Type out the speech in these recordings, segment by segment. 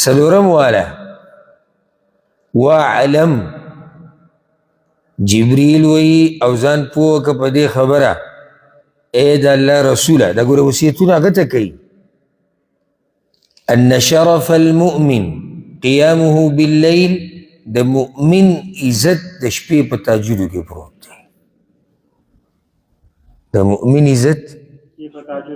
څلورم والا واعلم، جبریل وایي او ځان پوه که په دې خبره، ای د الله رسوله. دا ګوره وصیتونه هغه ته کوي. ان شرف المؤمن قیامه باللیل، د مؤمن عزت د شپې په تهجدو کې پروت دی. د مؤمن عزت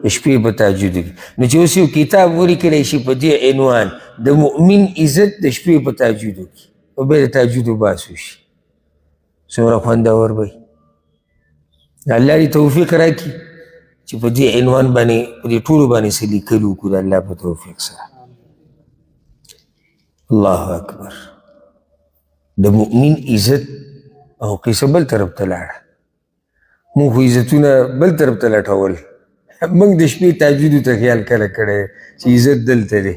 د شپې په تهجدو کې. نو چې اوس یو کتاب ولیکلی شي په دې عنوان، د مؤمن عزت د شپې په تهجدو کې، او بیا د تهجدو بحث وشي، څومره خوندور به وي. الله دې توفیق راکړي چې په دې عنوان باندې، په دې ټولو باندې څه لیکل وکړو د الله په توفیق سره. الله اکبر. د مؤمن عزت او قصه بل طرف ته لاړه. موږ خو عزتونه بل طرف ته لټول. موږ د شپې تهجدو ته خیال کله کړی چې عزت دلته دی؟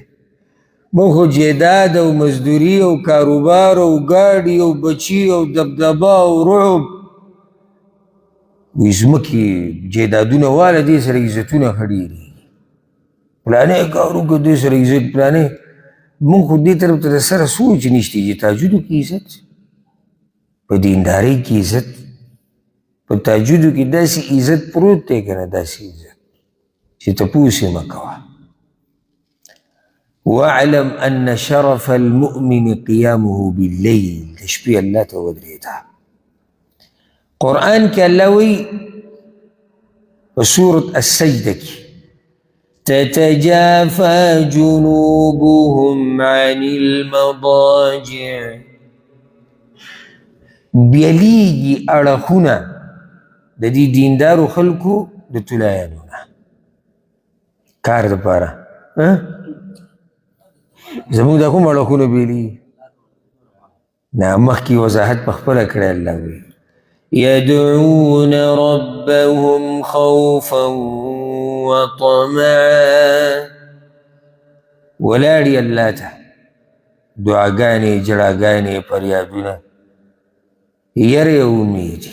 موږ خو جیداد او مزدوري او کاروبار او ګاډي او بچي او دبدبه او رعب، وایي ځمکې جیدادونه واله، دې سره عزتونه ښه ډېرېږي، پلانی کار وکړه دې سره عزت پلانی. موږ خو دې طرف ته د سره سوچ نشته چې تهجدو کې عزت، په دیندارۍ کې عزت، په تهجدو کې داسې عزت پروت دی که نه، داسې عزت چې تپوس یې مه کوه. واعلم ان شرف المؤمن قیامه باللیل، د شپې الله ته ودرېده. قرآن کې الله وایي په سورة السجده کې، تتجافى جنوبهم عن المضاجع، بیلیږي اړخونه د دې دیندارو خلکو د طلایانو نه کار دپاره. زموږ د کوم اړخونه بیلیږي؟ نه، مخکې وضاحت په خپله کړی. الله وایي يدعون ربهم خوفا وطمعا، ولاړي الله ته دعاګانې، ژړاګانې، فریادونه، یرې او امید.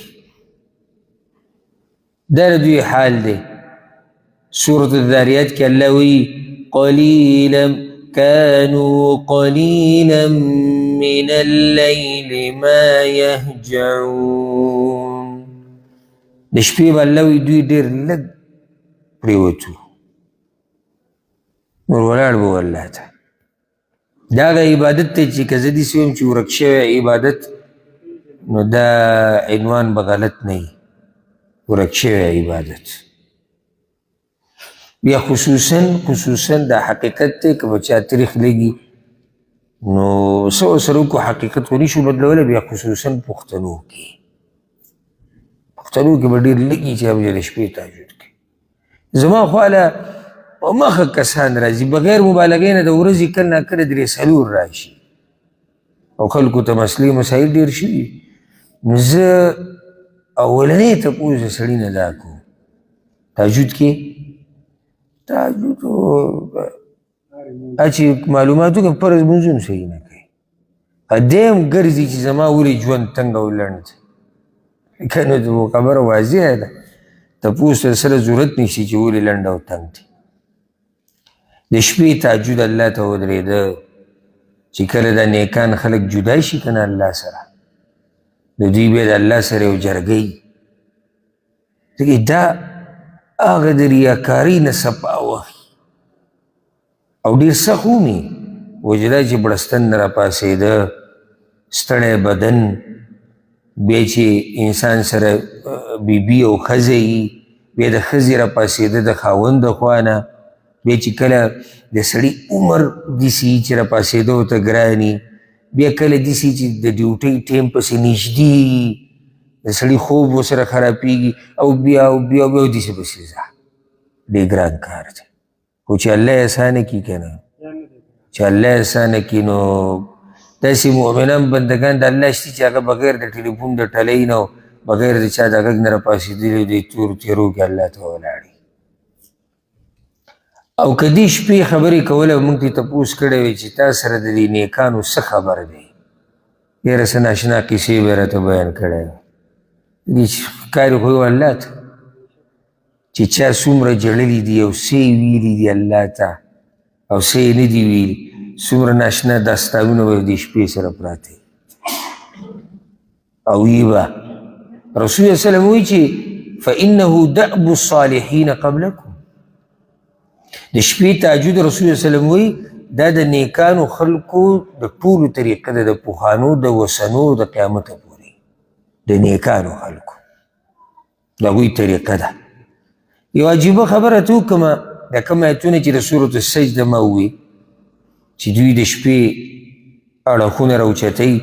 دا د دوی حال دی. سورة الذاریات کې الله وایي قلیلا كانوا قليلا من الليل ما يهجعون. د شپې به الله وایي دوی ډېر لږ پرېوتو، نور ولاړ به الله ته. دا هغه عبادت دی چې که زه داسې وایم چې ورک شوی عبادت، نو دا عنوان به غلط نه وي. ورک شوی عبادت بیا خصوصا دا حقیقت دی، که په چا تریخ لګي نو څه ورسره وکړو، حقیقت خو نشو بدلولی. بیا خصوصا پښتنو کې، پښتنو کې به ډېر لږي چې هغه د شپې تهجد کوي. زما خواله په مخه کسان راځي، بغیر مبالغې نه د ورځې کله ناکله درې څلور راشي، او خلکو ته مسلې مسایل ډېر شوي. نو زه اولنی تپوس د سړي نه دا کوم، تهجد کې تهجد چې معلومات وکړم، فرض لمونځ هم صحیح نه کوي. دی هم ګرځي چې زما ولې ژوند تنګ او لنډ دی؟ که نه خبره واضحه ده، تپوس ته سره ضرورت نشي چې ولې لنډ او تنګ دی. د شپې تهجد الله ته ودرېده، چې کله دا نیکان خلک جدا شي که نه الله سره، د دوی بیا د الله سره یو جرګه وي. ځکه دا هغه د ریاکارۍ نه صفا واخلي او ډېر سخت ومي. وجه دا چې بړستن نه راپاڅېده، ستړی بدن، بیا چې انسان سره بیبي او ښځه وي، بیا د ښځې راپاڅېده د خاوند د خوا نه، بیا چې کله د سړي عمر داسې وي چې راپاڅېده ورته ګران وي، بیا کله داسې چې د ډیوټۍ ټایم پسې نږدې وي، د سړي خوب ورسره خرابېږي، او بیا او بیا بیا داسې پسې ځه. ډېر ګران کار دی، خو چې الله یې اسانه کړي که نه، چې الله یې اسانه کړي، نو داسې مؤمنان بندګان د الله شته چې هغه بغیر د ټلیفون د ټلۍ نه، بغیر د چا د غږ نه راپاڅېدلي دی، تورو تیرو کې الله ته ولاړي. او که دې شپې خبرې کولی، موږ ترې تپوس کړی وی چې تا سره د دې نیکانو څه خبر دی، ډېره څه ناشنا قصې به یې راته بیان کړی وی. دې ښکاري خو یو الله ته چې چا څومره ژړلي دي او څه یې ویلي دي الله ته او څه یې نه دي ویلي. څومره ناشنا داستانونه به د شپې سره پراته او یې به رسول الله صلی الله علیه وسلم وایي چې فإنه دأب الصالحین قبلکم. د شپې تهجد رسول الله صلی الله علیه وسلم وایي دا د نیکانو خلکو د ټولو طریقه ده، د پخوانو د وسنو د قیامته پورې د نیکانو خلکو د هغوی طریقه ده. یو عجیبه خبره ته وکړمه، دا کوم آیتونه چې د سورة السجده ما ووي چې دوی د شپې اړخونه راوچتوي،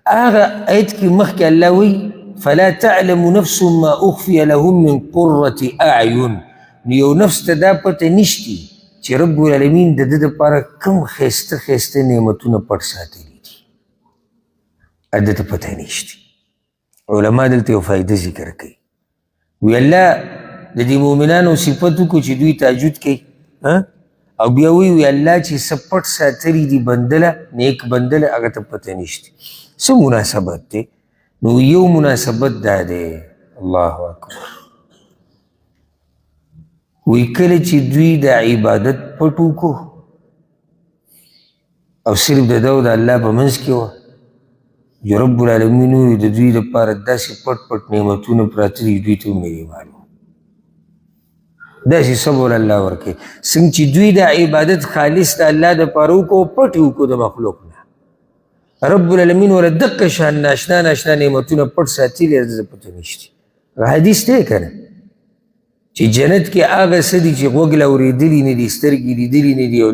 هغه آیت کې مخکې الله وایي فلا تعلم نفس ما اخفي لهم من قرة اعین. نو یو نفس ته دا پته نشتي چې رب العالمین د ده دپاره کوم ښایسته ښایسته نعمتونه پټ ساتلي دي، ده ته پته نشتي. علما دلته یو فایده ذکر کوي، وی الله د دې مؤمنانو صفت وکړو چې دوی تهجد کوي، او بیا وایي وی الله چې څه پټ ساتلي دي بندله، نیک بندله، هغه ته پته نشتي. څه مناسبت دی؟ نو یو مناسبت دا دی، الله اکبر، وی کله چې دوی د عبادت پټ وکړو او صرف د ده او د الله په منځ کې وه، چې رب العالمین وایي د دوی لپاره داسې پټ پټ نعمتونه پراته دي دوی ته هم نه دي معلوم. داسې صبر الله ورکوي څنګه چې دوی د عبادت خالص د الله دپاره وکړو او پټ یې وکړو د مخلوق نه، رب العالمین ورله دقه شان ناشنا ناشنا نعمتونه پټ ساتلي، د ده پته نشتي. هغه حدیث دی که نه چې جنت کې هغه څه دي چې غوږ له اورېدلي نه دي، سترګې لیدلي نه دي، او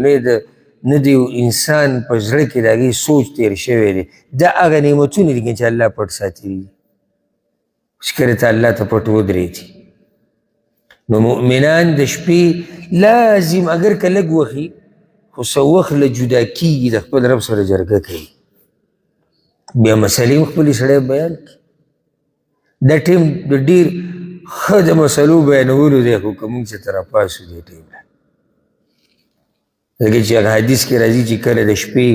نه د یو انسان په زړه کې د هغې سوچ تېر شوی دی، دا هغه نعمتونه دي چې الله پټ ساتلي دي، چې کله ته الله ته پټ ودرېږي. نو مؤمنان د شپې لازم اګر که لږ وخي خو څه وخت له جدا کېږي، د خپل رب سره جرګه کوي، بیا مسلې هم خپلې سړی بیان کړي. دا ټایم د ډېر ښه د مسلو بیانولو دی، خو که موږ څه ته راپاڅو دې ټایم له، ځکه چې هغه حدیث کې راځي چې کله د شپې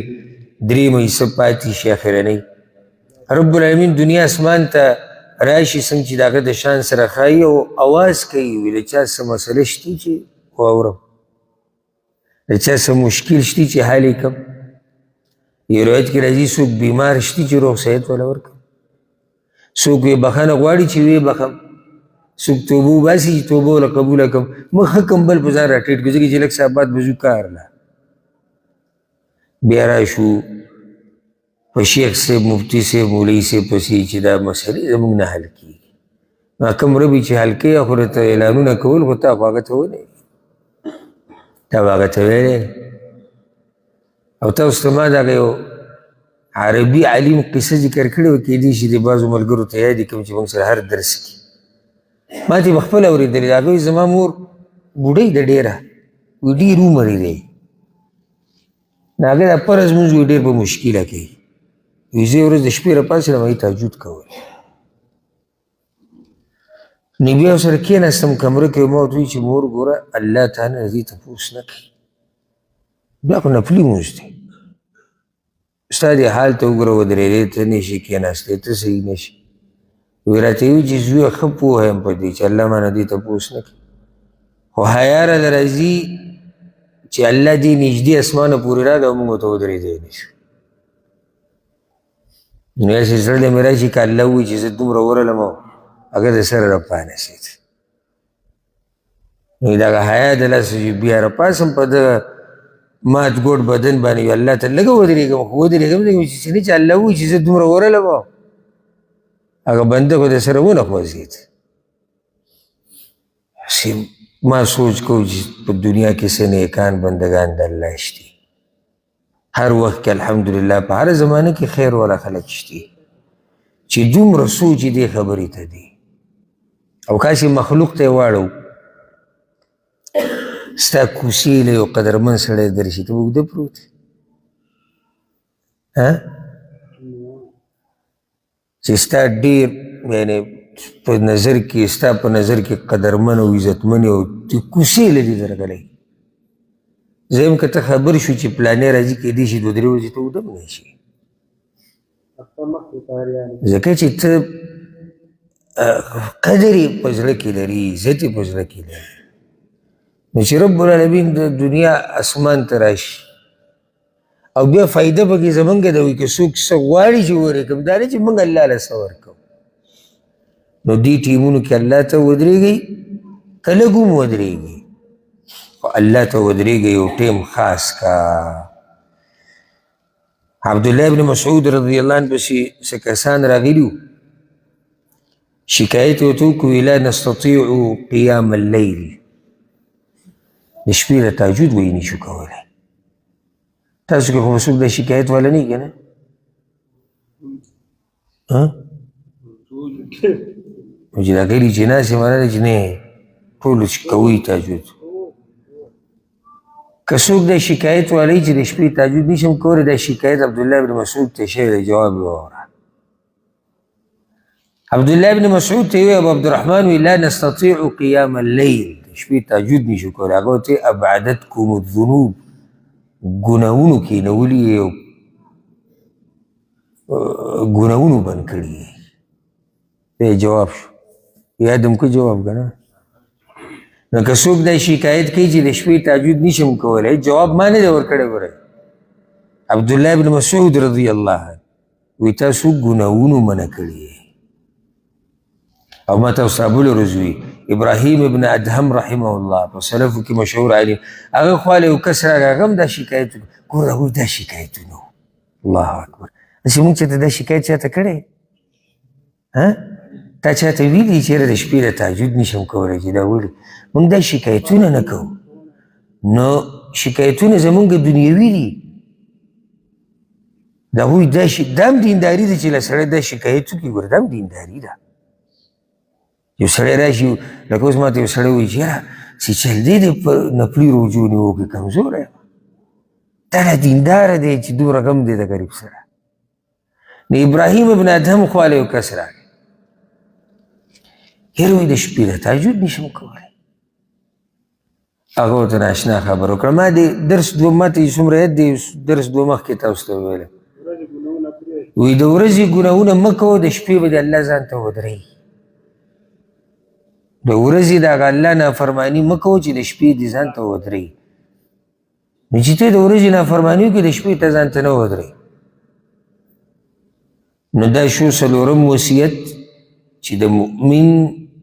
درېیمه حصه پاتې شي اخرنۍ، رب العالمین دنیا اسمان ته راشي څنګه چې د هغه د شان سره ښایي او اواز کوي، وي له چا څه مسله شتي چې واورم، له چا څه مشکل شتي چې حل یې کړم. یو روایت کې راځي څوک بیمار شتي چې روغ صحت وله ورکړم، څوک یې بخښنه غواړي چې ویې بخښم، څوک توبه وباسي چې توبه وله قبوله کړم. موږ ښه کمبل په ځان راټیټ کړو، ځکه چې لږ ساعت بعد به ځو کار له. بیا راشو په شیخ صاحب، مفتي صاحب، مولوي صاحب پسې چې دا مسلې زموږ نه حل کېږي. نو کوم ربي چې حل کوي خو راته اعلانونه کول، خو تا خو هغه ته ونه، تا به هغه ته ویلی. او تاسو ته ما دغه یو عربي عالم قصه ذکر کړې وه، کېدای شي د بعضو ملګرو ته یاد کړم چې موږ سره هر درس کې ما ته به خپله اورېدلې ده. هغه وایي زما مور بوډۍ ده ډېره، وایي ډېر عمر یې دی، نو هغه دا فرض لمونځ وایي ډېر په مشکله کوي. وایي زه یوه ورځ د شپې راپاڅېدم، هغې تهجد کول، نو بیا ورسره کښېناستم کمره کې، ما ورته وویل چې مور ګوره الله تعالی د دې تپوس نه کوي، دا خو نفلي لمونځ دی، ستا دې حال ته وګوره، ودرېدې ته نه شي کښېناستی، ته صحیح نه شي. وایي راته یې وویل چې زویه ښه پوه یم په دې چې الله ما نه دې تپوس نه کوي، خو حیا راله راځي چې الله دې نږدې اسمانه پورې راغی او موږ ورته ودرېدی نه شو. نو هسې زړه له مې راشي که الله ووایي چې زه دومره ورغلم او هغه د سره راپانسېد، نو دغه حیا د لاسه چې بیا راپاڅم په دغه مات ګوډ بدن باندې الله ته لږه ودرېږم، خو ودرېږم ځکه چې نه چې الله ووایي چې زه دومره ورغلم او هغه بنده خو د سره ونه خوځېد. هسې ما سوچ کوو چې په دنیا کې څه نیکان بندګان د الله شتي، هر وخت کې الحمدلله په هره زمانه کې خیر والا خلک شتي چې دومره سوچ یې دې خبرې ته دی. او کاسې مخلوق ته یې واړو، ستا کوڅې له یو قدرمن سړی درشي، ته به اوږده پروت یې، چې ستا ډېر یعنې په نظر کې ستا په نظر کې قدرمن او عزتمن او چې کوڅې له دې درغلی. زه یم که ته خبر شو چې پلانی راځي، کېدای شي دوه درې ورځې ته اوږده هم نه شي، ځکه چې ته قدر یې په زړه کې لري، عزت یې په زړه کې لري. نو چې رب العالمین د دنیا اسمان ته راشي، او بیا فایده پکې زمونږ ده، وایي که څوک څه غواړي چې ورکړم، دا نه چې موږ الله له څه ورکوو. نو دې ټیمونو کې الله ته ودرېږئ، که لږ هم ودرېږئ، خو الله ته ودرېږئ یو ټیم خاص کا. عبدالله ابن مسعود رضی الله عنه پسې څه کسان راغلي وو، شکایت یې ورته وکړو، لا نستطیع قیام اللیل، د شپې له تهجد وایي نشو کولی. تاسو کې خو به څوک د شکایت والا نه وي که نه؟ نو چې دا غلي چې ناست یې معنا ده چې نه ټول کوي تهجد. که څوک د شکایت والی چې د شپې تهجد نشم کولی، دا شکایت عبدالله بن مسعود ته شوی دی، جواب یې واوره. عبدالله بن مسعود ته یې وویل، ابو عبدالرحمن وایي لا نستطیع قیام اللیل، د شپې تهجد نشو کولی. هغه ورته وایي ابعدتکم الذنوب، ګناهونو کښېنولي یې او ګناهونو بند کړي یې. دا جواب شو، یاد هم که جواب که نه. نو که څوک دا شکایت کوي چې د شپې تهجد نشم کولی، جواب ما نه دی ورکړی. ګورئ عبدالله بن مسعود رضی الله عنه وایي تاسو ګناهونو منع کړي یئ. او ما تاسو ته بله ورځ وایي ابراهیم ابن ادهم رحمه الله په سلفو کې مشهور عالم، هغه خواله یو کس راغی، هغه هم دا شکایت وکړ. ګوره هغوی دا شکایتونه وو. الله اکبر، هسې موږ چېرته دا شکایت چاته کړی؟ تا چاته ویلي چې یاره د شپې د تهجد نشم کولی چې دا ولې؟ موږ دا شکایتونه نه کوو. نو شکایتونه زموږ دنیوي دي. د هغوی دا دا هم دینداري ده چې له سړی دا شکایت وکړي. ګوره دا هم دینداري ده. یو سړی راشي، لکه اوس ماته یو سړی وایي چې یاره چې چل دی دی په نفلي روژو نیو کې کمزوری یم، دا لا دینداره دی چې دومره غم دی د غریب سره. نو ابراهیم ابن ادهم خواله یو کس راغی، یاره وایي د شپې د تهجد نشم کولی. هغه ورته ناشنا خبره وکړه. ما دې درس دوه، ما ته یې څومره یاد دی، درس دوه مخکې تاسو ته وویل، وایي د ورځې ګناهونه مه کوه، د شپې به د الله ځان ته ودروي. د ورځې د هغه الله نافرماني مه کوه چې د شپې دې ځان ته ودروي. نو چې ته د ورځې نافرماني وکړې، د شپې ته ځان ته نه ودروي. نو دا شو څلورم وصیت چې د مؤمن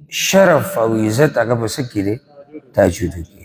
شرف او عزت هغه په څه کې دی؟ تهجد کې.